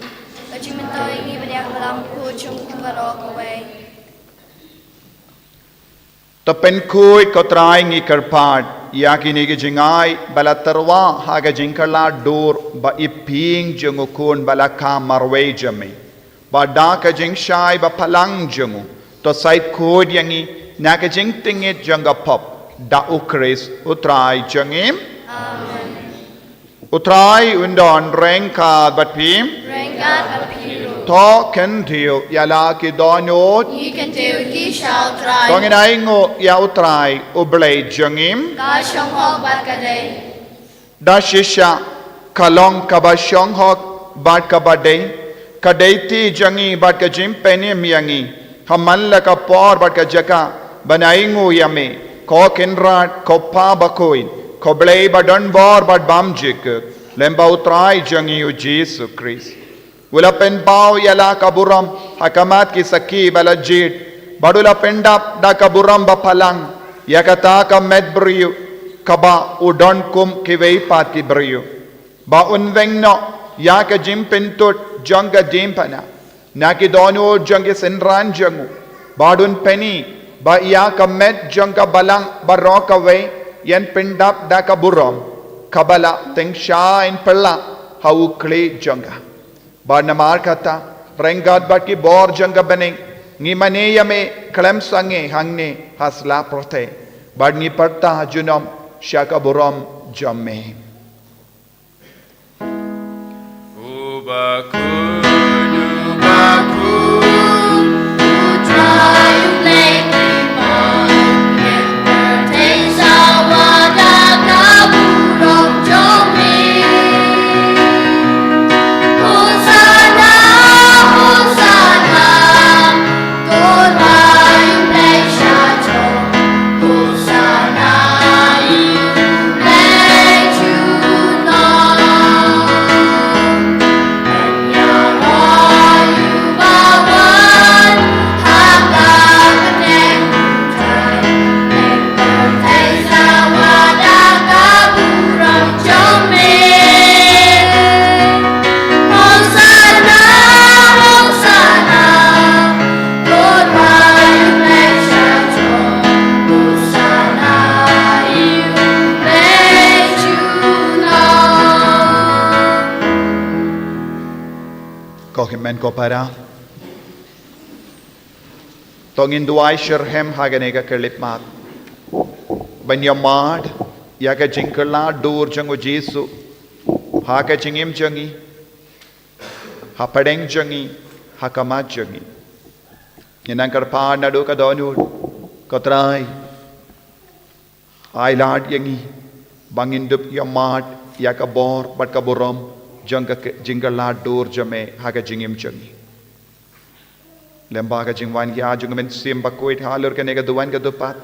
Ka jingmyntoi ïa ngi ba dei ka lam ko jong u baroh kawei. To pynkhuid ko Trai, ngi kyrpad ïa kine ki jingai ba la tyrwa ha ka jingkylla dur ba i ping jong u Khun ba la kha marwei jong me, ba da ka jingshai ba phalang jong u to sait khuid ïa ngi na ka jingtngit jong ka pop, da U Khrist U Trai jong ngi. Amen. U Trai un don ryngkat bad phi. Ryngkat bad phi ruh. To kyntiew ïa la ki dohnud. Ngi kyntiew ïa ki sha U Trai. To ngin ainguh ïa U Trai U Blei jong ngi. Ka shong hok bad ka dei. Da shisha ka long kaba shong hok bad kaba dei, ka dei ti jong ngi bad ka jingpynim ïa ngi ha man la ka por bad ka jaka ban ainguh ïa me, ko Kynrad, ko Kpa bakhuid, ko Blei ba don bor bad bymjukut, lem bad U Trai jong ngi U Jisu Khrist. U la pynpaw ïa la ka burom ha khmat ki sakhi ba la jied, bad u la pyndap da ka burom ba phalang ïa kata ka met briew kaba u don kum kiwei pat ki briew, ba un weng noh ïa ka jingpyntud jong ka diengphna na ki dohnud jong ki synran jong u, bad un pyni ba ïa ka met jong ka balang baroh kawei yn pyndap da ka burom kaba la tyngshaiñ pyrshah ha u khlieh jong ka. Bad namar kata, ryngkat bad ki bor jong ka bneng, ngi mane ïa me khlem sangeh hangne ha sla pyrthei, bad ngi pyrta junom sha ka burom jong me. Uba khun, uba khun, u Trai u Blei ki ban, ïeng pyrthei sawa da ka burom jong me. Hosanna, Hosanna, to Trai u Blei sha jong. Hosanna ïa u Blei junom. Ko hynmen ko para, to ngin duwai shitrhem ha kane ka khyllipmat ban ïa mad ïa ka jingkylla dur jong U Jisu ha ka jingim jong ngi, ha pdeng jong ngi, ha khmat jong ngi. Ngin nang kyrpad naduh ka dohnud. Ko Trai, ai lad ïa ngi ba ngin dup ïa mad ïa ka bor bad ka burom jong ka jingkylla dur jong me ha ka jingim jong ngi. Lem bad ka jingwan ïa jong U Mynsiem Bakhuid halor kane ka duwan ka dewpat,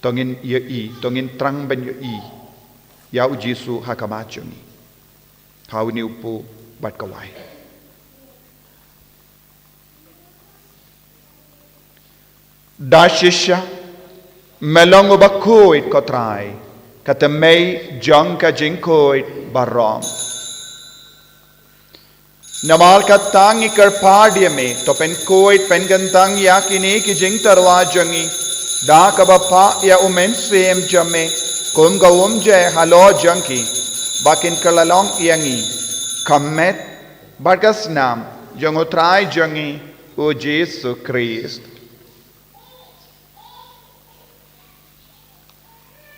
to ngin ïohi, to ngin thrang ban ïohi ïa U Jisu ha khmat jong ngi, ha une u pud bad ka wai. Da shisha me long uba khuid, ko Trai, ka tymmen jong ka jingkhuid baroh. Namar kata ngi kyrpad ïa me, to pynkhuid pynkyntang ïa kine ki jingtyrwa jong ngi da kaba phah ïa U Mynsiem jong me kum ka umjai halor jong ki, ba kin kylla long ïa ngi ka met bad ka snam jong U Trai jong ngi U Jisu Khrist.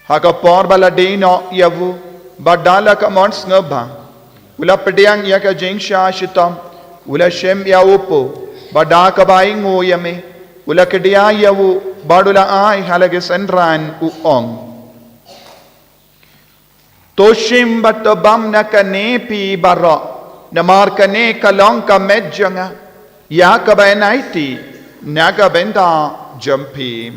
Ha ka por ba la die noh ïa u, bad da la ka mon sngewbha, u la pdiang ïa ka jingshah shitom, u la shim ïa u pud, bad da kaba ainguh ïa me, u la kdiah ïa u, bad u la ai ha la ki synran, u ong: To shim bad to bam na kane phi baroh, namar kane ka long ka met jong nga, ïa kaba yn aiti na ka bynta jong phi.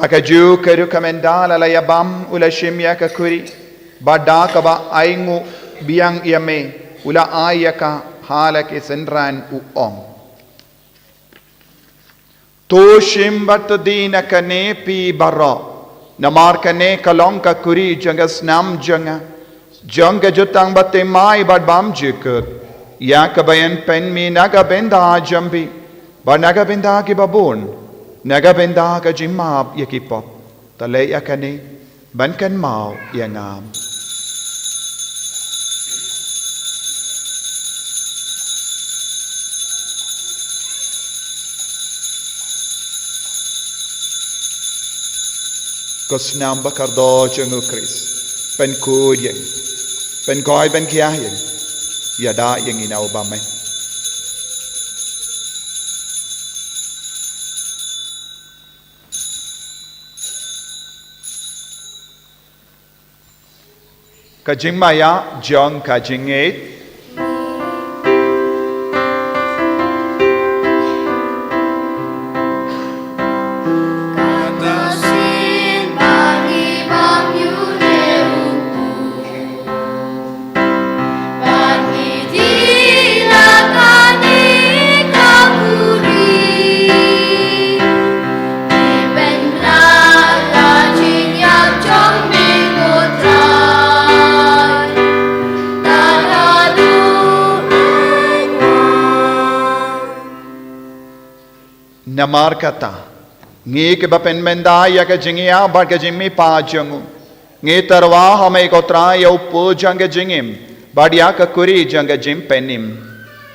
Ha kajuh ka rukom ynda la la ïabam u la shim ïa ka khuri, bad da kaba ainguh biang ïa me, u la ai ïa ka ha la ki synran u ong: To shim bad to die na kane phi baroh, namar kane ka long ka khuri jong ka snam jong nga, jong ka jutang bathymmai bad bymjukut, ïa kaba yn pynmih na ka bynta jong phi bad na ka bynta kiba bun, na ka bynta ka jingmap ïa ki pop. To leh ïa kane ban kynmaw ïa nga. Ko snam ba kordor jong u Khrist, pynkhuid ïa ngi, pynkhuid pynkhiah ïa ngi, ïada ïa ngi na u bymman. Ka jingmaïa jong ka jingngeit. Namar kata, ngi kiba pynmynta ïa ka jingïap bad ka jingmihpat jong u, ngi tyrwa ha me ko Trai ïa u pud jong ka jingim bad ïa ka khuri jong ka jingpynim.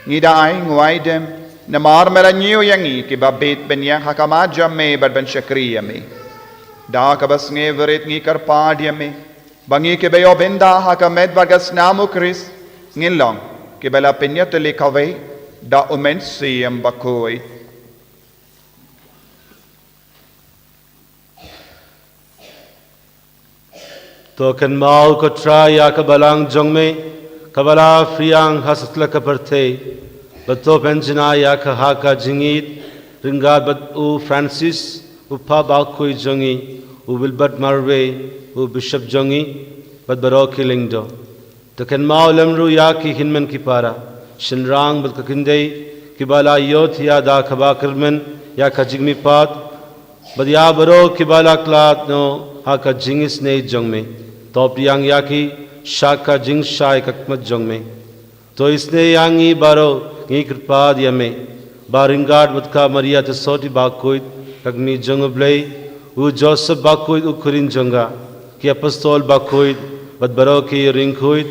Ngi da ai nguai dem namar me la ñiew ïa ngi kiba bit ban ïeng ha khmat jong me bad ban shakri ïa me. Da kaba sngewrit ngi kyrpad ïa me ba ngi kiba ïoh bynta ha ka met bad ka snam u Khrist ngin long kiba la pynïatylli kawei da u Mynsiem Bakhuid. To kynmaw ko Trai ïa ka balang jong me kaba la phriang ha satlak ka pyrthei, bad to pynjanai ïa ka ha ka jingïeit ryngkat bad u Francis u Phap Bakhuid jong ngi, u Wilbert Marwe u Bishop jong ngi, bad baroh ki lyngdoh. To kynmaw lem ruh ïa ki hynmen ki para, shynrang bad ka kynthei kiba la ïohthiah da kaba kyrmen ïa ka jingmihpat, bad ïa baroh kiba la khlad noh ha ka jingisynei jong me. To pdiang ïa ki sha ka jingshai ka khmat jong me. To isynei ïa ngi baroh, ngi kyrpad ïa me, ba ryngkat bad ka Maria Theisotti Bakhuid, ka kmie jong u Blei, u Joseph Bakhuid u khun jong ka, ki apostol bakhuid bad baroh ki ïing khuid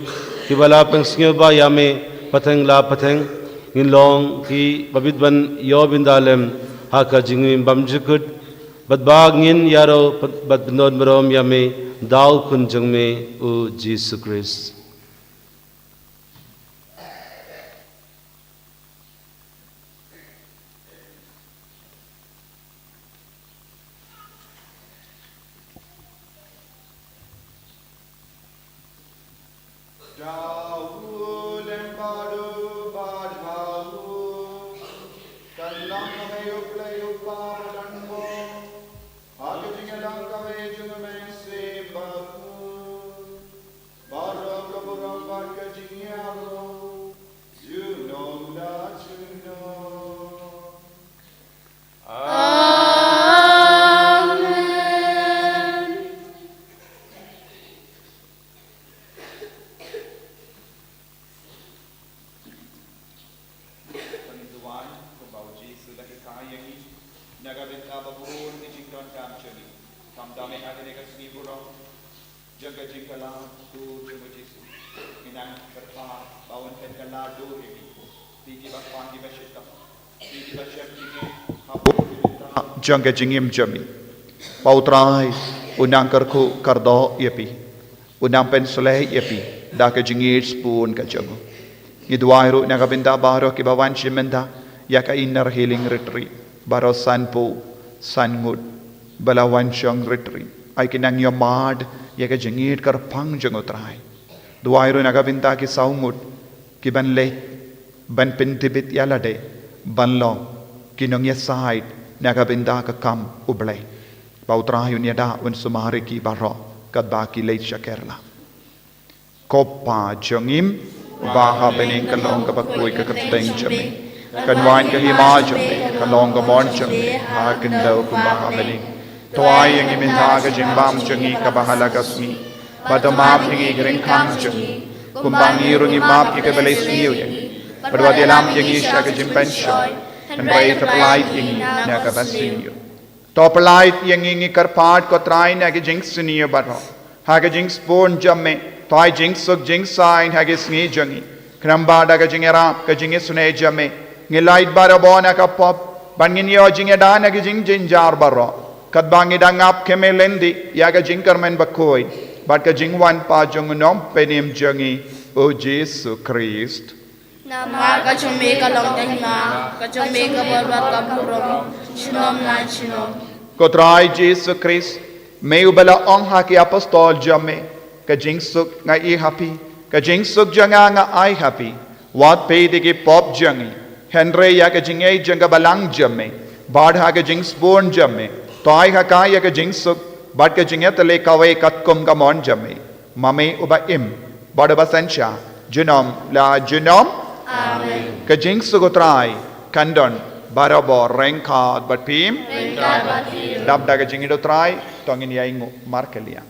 kiba la pynsngewbha ïa me pateng la pateng, ngin long kiba bit ban ïoh bynta lem ha ka jingim bymjukut, bad ba ngin ïaroh bad pyndonkam ïa me da u Khun jong me u Jisu Khrist. Da u lem bad u bad ha u, kan long kawei U Blei U Kpa badonbor, ha ka jingïalang kawei jong U Mynsiem Bakhuid, baroh ka burom bad ka jingïaroh, junom la junom. Amen. Ka jingduwai, kumba U Jisu u la hikai ïa ngi, na ka bynta ba bun ki jingdonkam jong ngi. Khamtam eh ha kane ka sngi burom jong ka jingkylla dur jong U Jisu, ngi nang kyrpad ba un pynkylla dur ïa ngi, phi kiba kwah kiba shitom, phi kiba shem jingeh ha bun ki bynta jong ka jingim jong ngi. Ba U Trai un nang kyrkhu kyrdoh ïa phi, un nang pynshlei ïa phi da ka jingïeit sbun ka jong u. Ngi duwai ruh na ka bynta baroh kiba wan shim bynta ïa ka Inner Healing Retreat, baroh sanphew san ngut ba la wan shong retreat. Ai ki nang ïohmad ïa ka jingïeit kyrpang jong U Trai. Duwai ruh na ka bynta ki saw ngut kiban leit ban pyntbit ïa lade ban long ki nongïasaid na ka bynta ka kam U Blei. Ba U Trai un ïada, un sumar ïa ki baroh katba ki leit sha Kerala. Ko Pa jong ngi uba ha bneng, ka long kaba khuid ka kyrteng jong me. Kan wan ka hima jong me, kan long ka mon jong me ha ka khyndew kumba ha bneng. To ai ïa ngi mynta ka jingbam jong ngi kaba ha la ka sngi. Bad to map ïa ngi ki ryngkang jong ngi, kumba ngi ruh ngi map ïa kiba leh sniew ïa ngi. Bad wat ïalam ïa ngi sha ka jingpynshoi, hynrei to pyllait ïa ngi na kaba sniew. To pyllait ïa ngi, ngi kyrpad ko Trai, na ki jingsniew baroh. Ha ka jingsbun jong me, to ai jingsuk jingsaiñ ha ki sngi jong ngi. Khnang ba da ka jingïarap, ka jingisynei jong me, ngin lait barabor na ka pop, bad ngin ïoh jingïada na ki jingjynjar baroh. Katba ngi dang ap khmih lynti ïa ka jingkyrmen bakhuid bad ka jingwan pat jong U Nongpynim jong ngi, U Jisu Khrist. Namar ka jong me ka long ka hima, ka jong me ka bor bad ka burom, junom la junom. Ko Trai Jisu Khrist, me uba la ong ha ki apostol jong me, ka jingsuk nga ai ha phi, ka jingsuk jong nga nga ai ha phi. Wat peit ïa ki pop jong ngi, hynrei ïa ka jingïeit jong ka balang jong me, bad ha ka jingsbun jong me, to ai ha ka ïa ka jingsuk bad ka jingïatylli kawei katkum ka mon jong me. Ma me uba im bad uba synshar, junom la junom. Amen. Ka jingsuk U Trai kan don barabor ryngkat bad phi. Ryngkat bad phi. Dap da ka jingïeit U Trai, to ngin ïainguh markylliang.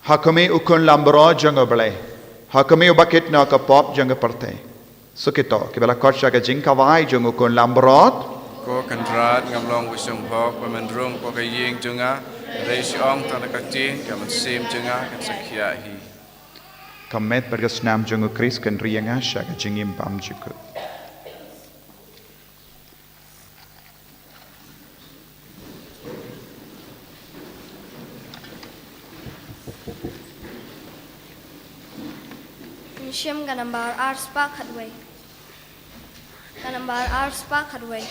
Ha khmih u khun lambrot jong U Blei, ha khmih uba kit noh ka pop jong ka pyrthei. Sa kito kiba la khot sha ka jingkawei jong u khun lambrot. Ko Kynrad, ngam long ba sngewbha ba men rung hapoh ka ïing jong nga, hynrei shu ong tang da ka ktien, ka mynsiem jong nga kan sa khiah hi. Ka met bad ka snam jong U Khrist kan ri ïa nga sha ka jingim bymjukut. Mynsiem ka nambar ar spah khatwei. Ka nambar ar spah khatwei.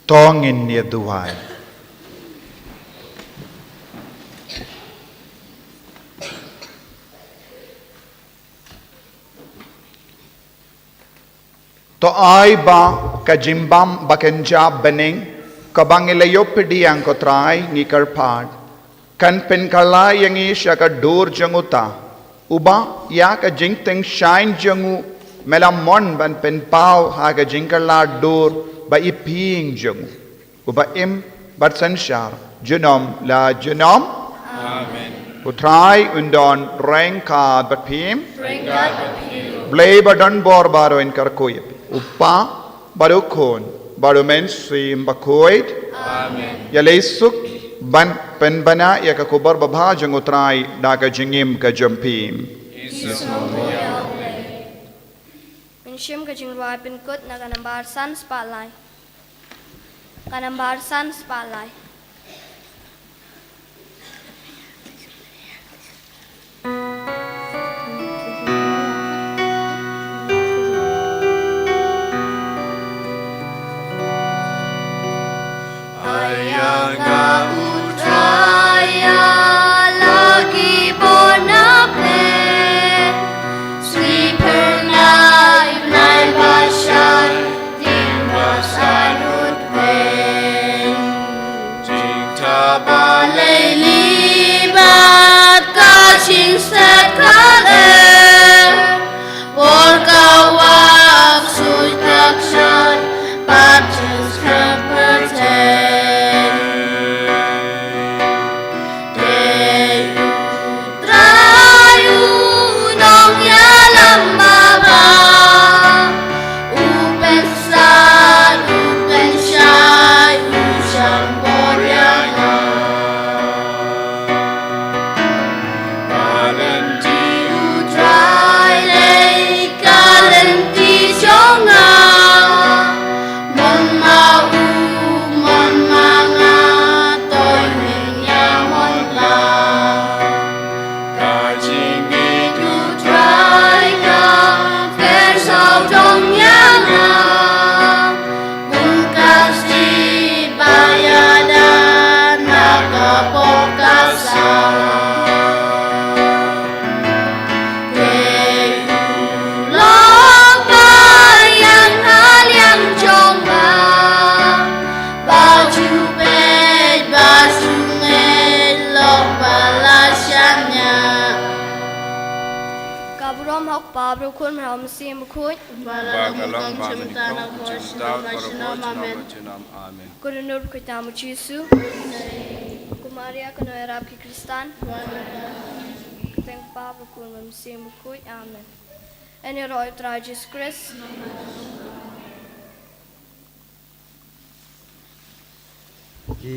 To ngin ïa duwai. To ai ba ka jingbam ba kynja bneng kaba ngi la ïoh pdiang, ko Trai, ngi kyrpad, kan pynkylla ïa ngi sha ka dur jong uta uba ïa ka jingteng shaiñ jong u me la mon ban pynpaw ha ka jingkylla dur ba iphieng jong u, uba im bad synshar junom la junom. Amen. U Trai un don ryngkat bad phi. Ryngkat bad phi ruh. Blei ba don bor baroh un kyrkhu ïa phi, u Kpa bad u Khun bad u Mynsiem Bakhuid. Amen. Ïaleh suk ban pynbna ïa ka khubor babha jong u Trai da ka jingim ka jong phi. Ngi shim ka jingrwai pynkut na ka nambar san spah lai. Ka nambar san spah lai. Ïa nga u Trai, ïa la ki bor na pdeng, sngewbha nai nai ba shai, dien ba shai lut pdeng. Jingthaw ba lei li bad ka jingstad ka lei, bor ka wah sui tak shai, bad jingstad pyrthei. Dei u Trai u nongïalam babha, u pynsad, u pynshai, u shah bor ïa nga. Ka lynti u Trai dei ka lynti jong nga. Mon ma u, mon ma nga, to ngin ïa mon lang. Ka jingïeit u Trai ka pynsaw dong ïa nga. Kum ka stieh ba ïada na ka pop ka saw. Dei u lok ba ïeng ha liang jong nga, ba ju peit ba ju ngeit lok ba la shaniah. Ka burom ha u Kpa, bad u Khun, bad u Mynsiem Bakhuid. Ba ka long ba mynta, mynta, na ka bor, junom, junom, junom. Amen. Ko Dohnud, ko Trai Jisu. Ko Maria, ko nongïarap ki Khristan. Kyrteng u Kpa, bad u Khun, bad u Mynsiem Bakhuid. Amen. Yn ïaroh ïa u Trai Jisu Khrist. Ki